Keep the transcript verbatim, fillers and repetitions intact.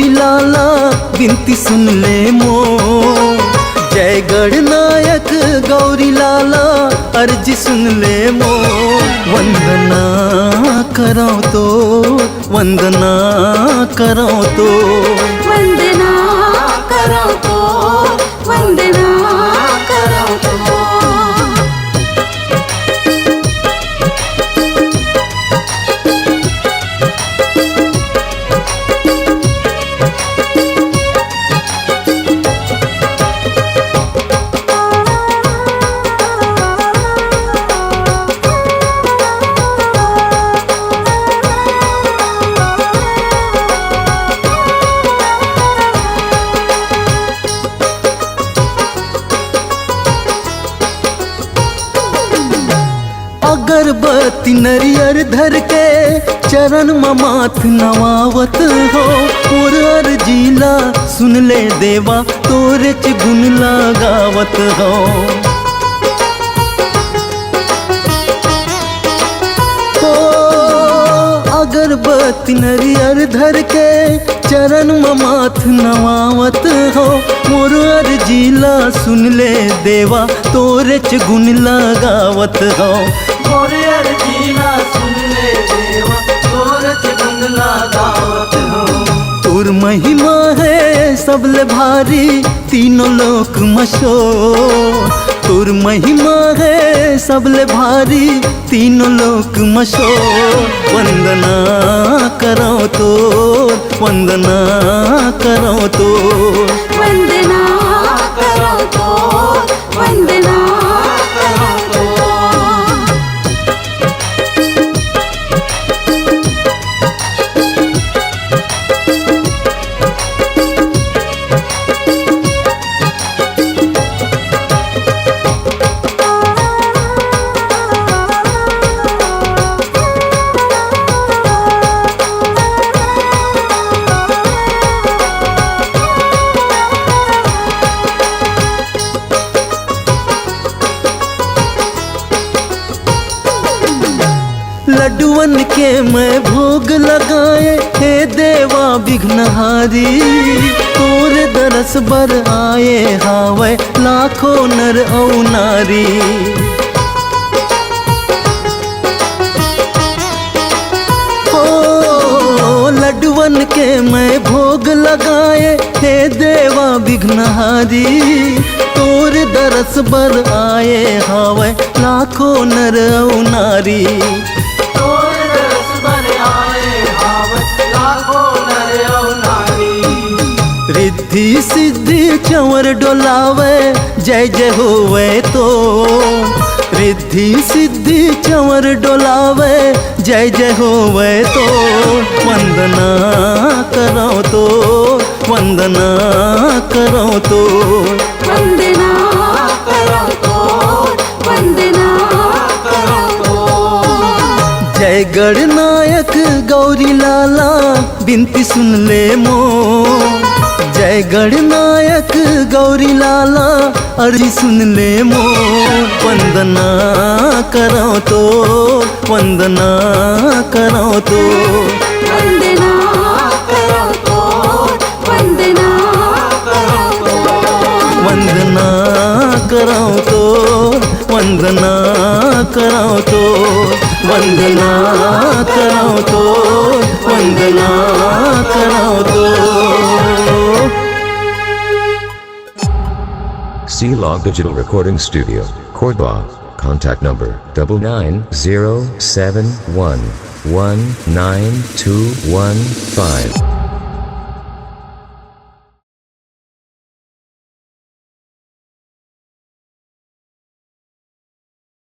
लाला, बिनती सुन ले मोर। जय गणनायक गौरी लाला, अर्जी सुन ले मोर। वंदना करौं तोर, वंदना करौं तोर। वंदना करौं तोर, वंदना करौं तोर। अगरबत्ती नरियर धर के चरण म माथ नवावत हौं। मोर अर्जी ला सुन ले देवा, तोरेच गुन ला गावत हौं। ओ अगरबत्ती नरियर धर के चरण म माथ नवावत हौं। मोर अर्जी ला सुन ले देवा, तोरेच गुन ला गावत हौं। मोर अर्जी ला सुन ले देवा, तोरेच गुन ला गावत हौं। तोर महिमा हे सबले भारी, तीनों लोक म शोर। तोर महिमा हे सबले भारी, तीनों लोक म शोर। वंदना करौं तोर, वंदना करौं तोर। वंदना करौं तोर, वंदना करौं तोर। लड्डुवन के मैं भोग लगाए, हे देवा विघ्नहारी। तोर दरस बर आए हावय लाखों नर अउ नारी। ओ लड्डुवन के मैं भोग लगाए, हे देवा विघ्नहारी। तोर दरस बर आए हावय लाखों नर अउ नारी। तोर दरस बर आए हावय लाखों नर अउ नारी। रिद्धि सिद्धि चंवर डोलावय, जय जय होवय तोर। रिद्धि सिद्धि चंवर डोलावय, जय जय होवय तोर। वंदना करौं तोर, वंदना करौं तोर। वंदना करौं तोर, वंदना करौं तोर। जय गणनायक गौरी लाला, बिनती सुन ले मोर। जय गणनायक गौरी लाला, अर्जी सुन ले मोर। वंदना करौं तोर, वंदना करौं तोर। वंदना करौं तोर, वंदना करौं तोर। वंदना करौं तोर, वंदना करौं तोर। वंदना करौं तोर, वंदना करौं तोर। C Log Digital Recording Studio, Cordoba. Contact number double nine zero seven one one nine two one five.